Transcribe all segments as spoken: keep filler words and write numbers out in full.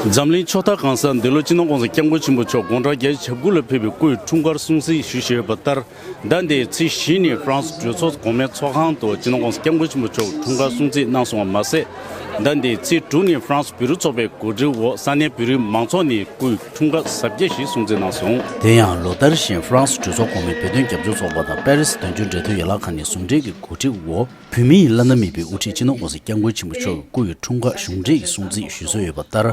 འཛམ་གླིང་ཕྱོགས་མཐའ་གང་སར་འདི་ལོ་སྤྱི་ནོར་༸གོང་ས་༸སྐྱབས་མགོན་ཆེན་པོ་མཆོག་དགུང་གྲངས་བརྒྱད་ཅུ་གྱ་དགུ་ལ་ཕེབས་པའི་སྐུའི་འཁྲུངས་སྐར་སྲུང་བརྩི་ཞུ་བཞིན་ཡོད་པ་ལྟར། ཟླ་འདིའི་ཚེས་བཞི་ཉིན་ཧྥ་རན་སི་གྲོས་ཚོགས་གོང་མའི་ཚོགས་ཁང་དུ་སྤྱི་ནོར་༸གོང་ས་༸སྐྱབས་མགོན་ཆེན་པོ་མཆོག་འཁྲུངས་སྐར་སྲུང་བརྩི་གནང་སོང་བ་མ་ཟད། ཟླ་འདིའི་ཚེས་དྲུག་ཉིན་ཧྥ་རན་སི་བོད་རིགས་ཚོགས་པའི་གོ་སྒྲིག་འོག་ས་གནས་བོད་རིགས་མང་ཚོགས་ནས་སྐུའི་འཁྲུངས་སྐར་གཟབ་རྒྱས་ཤིག་སྲུང་བརྩི་གནང་སོང་། དེ་ཡང་ལོ་ལྟར་བཞིན་ཧྥ་རན་སི་གྲོས་ཚོགས་གོང་མའི་བོད་དོན་རྒྱབ་སྐྱོར་ཚོགས་པ་དང་པེ་རི་སི་དོན་གཅོད་འབྲེལ་མཐུད་ཡན་ལག་ཁང་ནས་ཟུང་འབྲེལ་གྱི་གོ་སྒྲིག་འོག་བོད་མིའི་བླ་ན་མེད་པའི་དབུ་ཁྲིད་སྤྱི་ནོར་༸གོང་ས་༸སྐྱབས་མགོན་ཆེན་པོ་མཆོག་གི་སྐུ་ཡི་འཁྲུངས་སྐར་གཞུང་འབྲེལ་གྱི་སྲུང་བརྩི་ཞུ་སྲོལ་ཡོད་པ་ལྟར།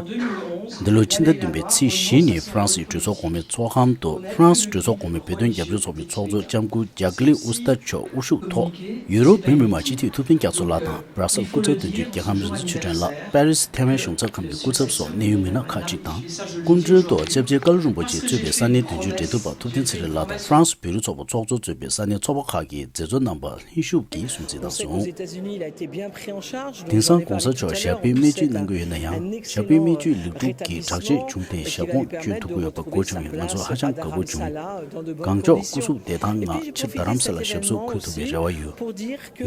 འདི་ལོ་ཕྱི་ཟླ་བདུན་པའི་ཚེས་བཞི་ཉིན་ཧྥ་རན་སིའི་གྲོས་ཚོགས་གོང་མའི་ཚོགས་ཁང་དུ་ཧྥ་རན་སི་གྲོས་ཚོགས་གོང་མའི་བོད་དོན་རྒྱབ་སྐྱོར་ཚོགས་པའི་ཚོགས་གཙོ་ལྕམ་སྐུ་ཇག་ལི་ཨུ་སྟ་མཆོག་དབུ་བཞུགས་ཐོག་ཡུ་རོབ་བོད་མི་མང་སྤྱི་འཐུས་ཐུབ་བསྟན་རྒྱ་མཚོ་ལགས་དང་། སྦར་སེལ་སྐུ་ཚབ་དོན་གཅོད་རྒྱལ་ཁམས་རིག་འཛིན་ཆོས་སྒྲོན་ལགས། པེ་རི་སི་ཐའེ་ཝན་གཞུང་ཚབ་ཁང་གི་སྐུ་ཚབ་སོགས་གནད་ཡོད་མི་སྣ་ཁག་ཅིག་དང་། སྐུ་མགྲོན་དུ་སྐྱབས་རྗེ་ཀ་ལ་རིན་པོ་ཆེས་གཙོས་པའི་ས་གནས་དོན་གཅོད་འབྲེལ་མཐུད་པ་ཐུབ་བསྟན་ཚེ་རིང་ལགས་དང་ཧྥ་རན་སི་བོད་རིགས་ཚོགས་པ་ཚོགས་གཙོ་གཙོས་པའི་ས་གནས་ཚོགས་པ་ཁག་གི་མཛད་གཙོ་རྣམ་པ་ལྷན་ཞུགས་ཀྱིས་སྲུང་བརྩི་གནང་སོང་། དེང་སང་༸གོང་ས་མཆོག་ཞབས་པད་སྨན་བཅོས་གནང་གི་ཡོད་ན་ཡང་། ཞབས་པད་སྨན་བཅོས་ལེགས་གྲུབ་ཀྱིས་དྲག་སྐྱེད་བྱུང་སྟེ་ཞབས་ཁོང་བཅོས་ཐུབ་ཀྱི་ཡོད་པ་གོ་བྱུང་བས་ང་ཚོ་ཧ་ཅང་དགའ་པོ་བྱུང་། གང་མགྱོགས་སྐུ་གཟུགས་བདེ་ཐང་ངང་ཕྱིར་རྡ་རམ་ས་ལ་ཞབས་སོར་འཁོད་ཐུབ་པའི་རེ་བ་ཡོད།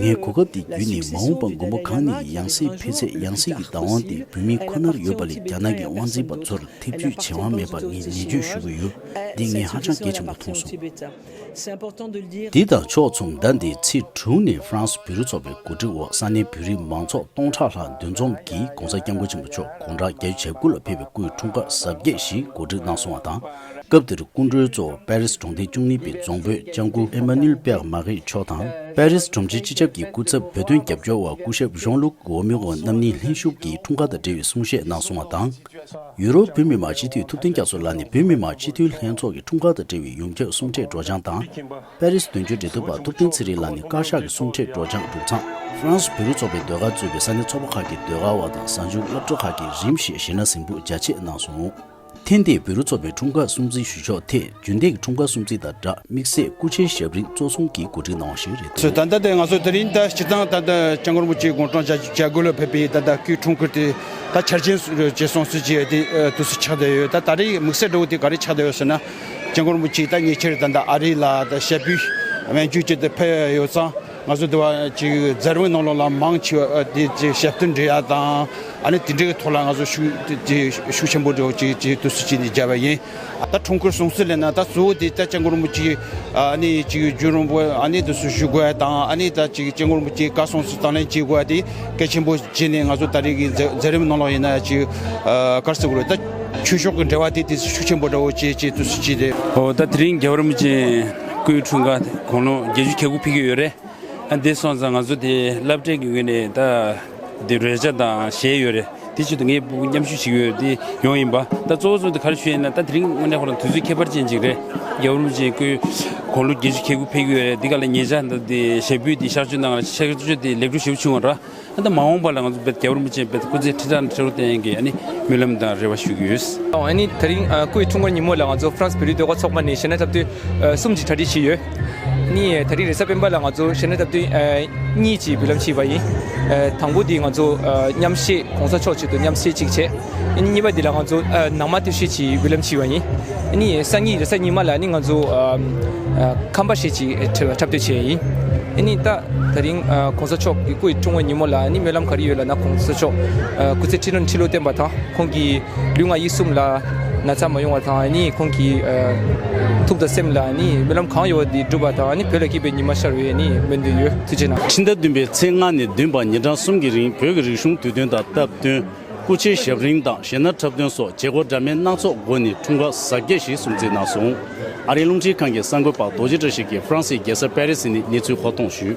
ངས་གོ་སྐབས་འདི་བརྒྱུད་ནས་མ་འོངས་པ་མགོན་པོ་གང་ཉིད་ཀྱི་ཡང་སྲིད་འཕེལ་ཚད་ཡང་སྲིད་ཀྱི་བདག་དབང་དེ་བོད་མི་ཁོ་ནར་ཡོད་པ་ལས་རྒྱ་ནག་གི་དབང་འཛིན་པ་ཚོར་ཐེ་བྱུས་བྱེད་དབང་མེད་པ་ངས་ནན་བརྗོད་ཞུ་གི་ཡོད། འདི་ངས་ཧ་ཅང་གལ་ཆེན་པོ་མཐོང་སོང་། འདི་དང་ཕྱོགས་མཚུངས་ཟླ་འདིའི་ཚེས་དྲུག་ནས་ཧྥ་རན་སི་བོད་རིགས་ཚོགས་པའི་གོ་སྒྲིག་འོག་ས་གནས་བོད་རིགས་མང་ཚོགས་སྟོང་ཕྲག་ལྷག་འདུ་འཛོམས་ཀྱིས་༸གོང་ས་༸སྐྱབས་མགོན་ཆེན་པོ་མཆོག་དགུང་གྲངས་བརྒྱད་ཅུ་གྱ་དགུ་ལ་ཕེབས་པའི་སྐུའི་འཁྲུངས་སྐར་གཟབ་རྒྱས་ཤིག་གོ་སྒྲིག་གནང་སོང་བ་དང་། སྐབས་དེར་སྐུ་མགྲོན་གཙོ་བོ་པེ་རི་སི་གྲོང་སྡེ་བཅུ་གཉིས་པའི་རྫོང་དཔོན་ལྕམ་སྐུ་ཨེ་མ་ནུའལ་པེར་མ་རི་མཆོག་དང་། པེ་རི་སི་གྲོང་ཁྱེར་སྤྱི་ཁྱབ་ཀྱི་སྐུ་ཚབ་བོད་དོན་རྒྱབ་སྐྱོར་བ་སྐུ་ཞབས་ཞོང་ལུག་འོ་མི་འོ་རྣམ་གཉིས་ལྷན་ཞུགས་ཀྱིས་འཁྲུངས་སྐར་དང་འབྲེལ་བའི་གསུང་བཤད་གནང་སོང་བ་དང་། ཡུ་རོབ་བོད་མི་མང་སྤྱི་འཐུས་ཐུབ་བསྟན་རྒྱ་མཚོ་ལགས་ནས་བོད་མི་མང་སྤྱི་འཐུས་ལྷན་ཚོགས་ཀྱི་འཁྲུངས་སྐར་དང་འབྲེལ་བའི་ཡོངས་ཁྱབ་གསུང་འཕྲིན་སྒྲོག་སྦྱང་དང་། པེ་རི་སི་དོན་གཅོད་འབྲེལ་མཐུད་པ་ཐུབ་བསྟན་ཚེ་རིང་ལགས་ནས་བཀའ་ཤག་གི་གསུང་འཕྲིན་སྒྲོག་སྦྱང་གྲུབ་མཚམས། ཧྥ་རན་སི་བོད་རིགས་ཚོགས་པའི་ཟློས་གར་གཙོས་པའི་ས་གནས་ཚོགས་པ་ཁག་གི་ཟློས་གར་བ་དང་གཟའ་མཇུག་སློབ་གྲྭ་ཁག་གིས་རིམ་བཞིན་གཞས་སྣ་ཟིང་འཁྲུག་རྒྱ་ཆེ་གནང་སོང་། ཐེངས་འདིའི་བོད་རིགས་ཚོགས་པའི་འཁྲུངས་སྐར་སྲུང་བརྩི་ཞུ་ཕྱོགས་ཐད་རྒྱུན་ལྡན་གྱི་འཁྲུངས་སྐར་སྲུང་བརྩི་དང་སྦྲགས་དམིགས་བསལ་སྐུ་ཕྱྭའི་ཞབས་རིམ་གཙོ་བཟུང་གིས་གོ་སྒྲིག་གནང་བ་ཞིག་རེད་འདུག་ད་ལྟ་དེ་ང་ཚོ་དེ་རིང་ད་སྤྱིར་བཏང་ད་ལྟ་སྐྱབས་མགོན་རིན་པོ་ཆེ་དགུང་གྲངས་བརྒྱད་ཅུ་གྱ་དགུ་ལ་ཕེབས་པའི་ད་ལྟ་སྐུའི་འཁྲུངས་སྐར་དེ་ད་འཆར་ཅན་བྱས་སོང་ཟེར་གྱི་དེ་དུས་སུ་ཆགས་བསྡད་ཡོད། ད་ད་རེས་དམིགས་བསལ་འདྲ་བོ་དེ་ག་རེ་ཆགས་བསྡད་ཡོད་ཟེར་ན། སྐྱབས་མགོན་རིན་པོ་ཆེ་ད་ཉེ་ཆར་ད་ལྟ་ཨ་རི་ལ་ད་ཞབས་པུས་སྨན་བཅོས་བྱེད་དུ་ཕེབས་ཡོད་ཙང་། ང་ཚོ་འདི་བ་ཅིག་མཛད་རིམ་ནང་ལོགས་ལ་མང་ཆེ་བ་དེ་ཅིག་ཞབས་བརྟན་འགྲན་ཡ་དང་། ཨ་ནི་དེ་འདྲའི་ཐོག་ལ་ང་ཚོ་ཤུགས་དེ་ཤུགས་ཆེན་པོ་འདྲ་བོ་ཅིག་ཅིག་དུས་སུ་ཅིག་ནས་བརྒྱབ་པ་ཡིན། ད་འཁྲུངས་སྐར་སྲུང་བརྩི་ལབ་ན་ད་གཙོ་བོ་དེ་ད་སྐྱབས་མགོན་རིན་པོ་ཆེ་ཨ་ནི་ཅིག་རྒྱུན་རིང་པོ་ཨ་ནི་དུས་སུ་བཞུགས་དགོས་ཡ་དང་། ཨ་ནི་ད་ཅིག་སྐྱབས་མགོན་རིན་པོ་ཆེ་བཀའ་གསུང་སུ་དང་ལེན་བྱེད་དགོས་ཡ་དེ་གལ་ཆེན་པོ་བྱས་ནས་ང་ཚོ་ད་རེས་ཀྱི་མཛད་མཛད་རིམ་ནང་ལོགས་ཡིན་ན་ཅིག་ག་རེ་ཟེར་དགོས་རེད། ད་ཆོས་ཕྱོགས་ཀྱི་འབྲེལ་བ་དེ་དེ་ཤུགས་ཆེན་པོ་འདྲ་བོ་ཅིག་ཅིག་དུས་སུ་ཅིག་རེད། ཨོ་ད་དེ་རིང་རྒྱལ་བ་རིན་པོ་ཆེ་སྐུའི་འཁྲུངས་སྐར་དགུང་ལོ་བརྒྱད་ཅུ་གྱ་དགུ་ཕེབས་ཀྱི་ཡོད་རེད། ཨ་འདི་སོང་ཙང་ང་ཚོ་དེ་སློབ་གྲྭའི་གི་ངོས་ནས་ད་དེ་རོལ་ཆ་དང་གཞས་ཡོད་རེད། དེ་ཆེད་དུ་ངའི་སྤུ་གུ་མཉམ་ཞུགས་བྱེད་ཀྱི་ཡོད་དེ་ཡོང་ཡིན་པ། ད་གཙོ་བོ་གཙོ་དེ་ག་རེ་ཞུ་ཡིན་ན། ད་དེ་རིང་དངོས་གནས་ཁོ་རང་དུས་ཚོད་ཁྱད་པར་ཅན་ཅིག་རེད། རྒྱལ་བ་རིན་པོ་ཆེ་སྐུའི་དགུང་ལོ་བརྒྱད་ཅུ་གྱ་དགུ་ཕེབས་ཀྱི་ཡོད་རེད། འདི་ག་ལ་ཉེ་ཆར་འདི་དེ་ཞབས་པུས་དེ་གཤགས་བཅོས་གནང་། གཤགས་བཅོས་དེ་ལེགས་གྲུབ་ཞེ་པོ་བྱུང་བ་ར། ཨ་ད་མ་འོངས་པ་ལ་ང་ཚོ་རྒྱལ་བ་རིན་པོ་ཆེ་རྒྱལ་བ་རིན་པོ་ཆེ་སྐུ་ཚེ་ཁྲི་ཕྲག་ཁྲི་ལོ་བརྟན་གྱི་ཨ་ནི་སྨོན་ལམ་དང་རེ་བ་ཞུ་གི་ཡོད། ཨ་ནི་དེ་རིང་ཨ་སྐུའི་འཁྲུངས་སྐར་ཉིན་མོ་ལ་ང་ཚོ་ཧྥ་རན་སི་བོད་རིགས་ཟློས་གར་ཚོགས་པ་ནས་གཞས་སྣ་འཁྲབ་སྟོན་ཨ་གསུམ་གྱི་གྲ་སྒྲིག་བྱས་ཡོད། ཨ་ནི་དེ་རིང་རེས་གཟའ་སྤེན་པ་ལ་ང་ཚོ་གཞས་སྣ་འཁྲབ་སྟོན་ཨ་གཉིས་ཀྱི་འབུལ་ལམ་བྱས་པ་ཡིན། ཨ་དང་པོ་དེ་ང་ཚོ་ཨ་མཉམ་གཞས་༸གོང་ས་མཆོག་ཆེད་དུ་མཉམ་གཞས་གཅིག་བྱས། ཨ་ནི་གཉིས་པ་དེ་ལ་ང་ཚོ་ཨ་ནང་མ་སྟོད་གཞས་ཀྱི་འབུལ་ལམ་བྱས་པ་ཡིན། ཨ་ནི་སང་ཉིན་རེས་གཟའ་ཉི་མ་ལ་ཨ་ནི་ང་ཚོ་ཨ་ཨ་ཁམས་པ་གཞས་ཀྱི་འཁྲབ་འཁྲབ་སྟོན་བྱས་ཡིན། ཨ་ནི་ད་དེ་རིང་༸གོང་ས་མཆོག་གི་སྐུ་ཡི་འཁྲུངས་སྐར་ཉིན་མོ་ལ་ཨ་ནི་སྨོན་ལམ་ག་རེ་ཡོད་ལབ་ན། ༸གོང་ས་མཆོག་ཨ་སྐུ་ཚེ་ཁྲི་ལོ་ཁྲི་ལོ་བརྟན་པ་དང་། ཁོང་གི་ལུས་ངག་ཡིད་གསུམ་ལ་ན་ཚ་མ་ཡོང་བ་དང་། ཨ་ནི་ཁོང་གི་ཨ་ཐུགས་དང་སེམས་ལ་ཨ་ནི་སྨོན་ལམ་གང་ཡོད་པ་དེ་འགྲུབ་པ་དང་། ཨ་ནི་བོད་ལ་སྐྱིད་པའི་ཉི་མ་ཤར་བའི་ཨ་ནི་སྨོན་འདུན་ཡོད། ཐུགས་རྗེ་གནང་། ཕྱི་ཟླ་བདུན་པའི་ཚེས་ལྔ་ནས་བདུན་བར་ཉིན་གྲངས་གསུམ་གྱི་རིང་བོད་ཀྱི་རིག་གཞུང་དུས་སྟོན་དང་སྟབས་བསྟུན། སྐུ་ཕྱྭའི་ཞབས་རིམ་དང་གཞས་སྣ་འཁྲབ་སྟོན་སོགས་བྱེད་སྒོ་འདྲ་མིན་སྣ་ཚོགས་སྒོ་ནས་འཁྲུངས་སྐར་གཟབ་རྒྱས་ཤིག་སྲུང་བརྩི་གནང་སོང་། ཨ་རིའི་རླུང་འཕྲིན་ཁང་གི་གསར་འགོད་པ་རྡོ་རྗེ་བཀྲ་ཤིས་ཀྱིས་ཧྥ་རན་སིའི་རྒྱལ་ས་པེ་རི་སི་ནས་གནས་ཚུལ་མཁོ་གཏོང་ཞུས།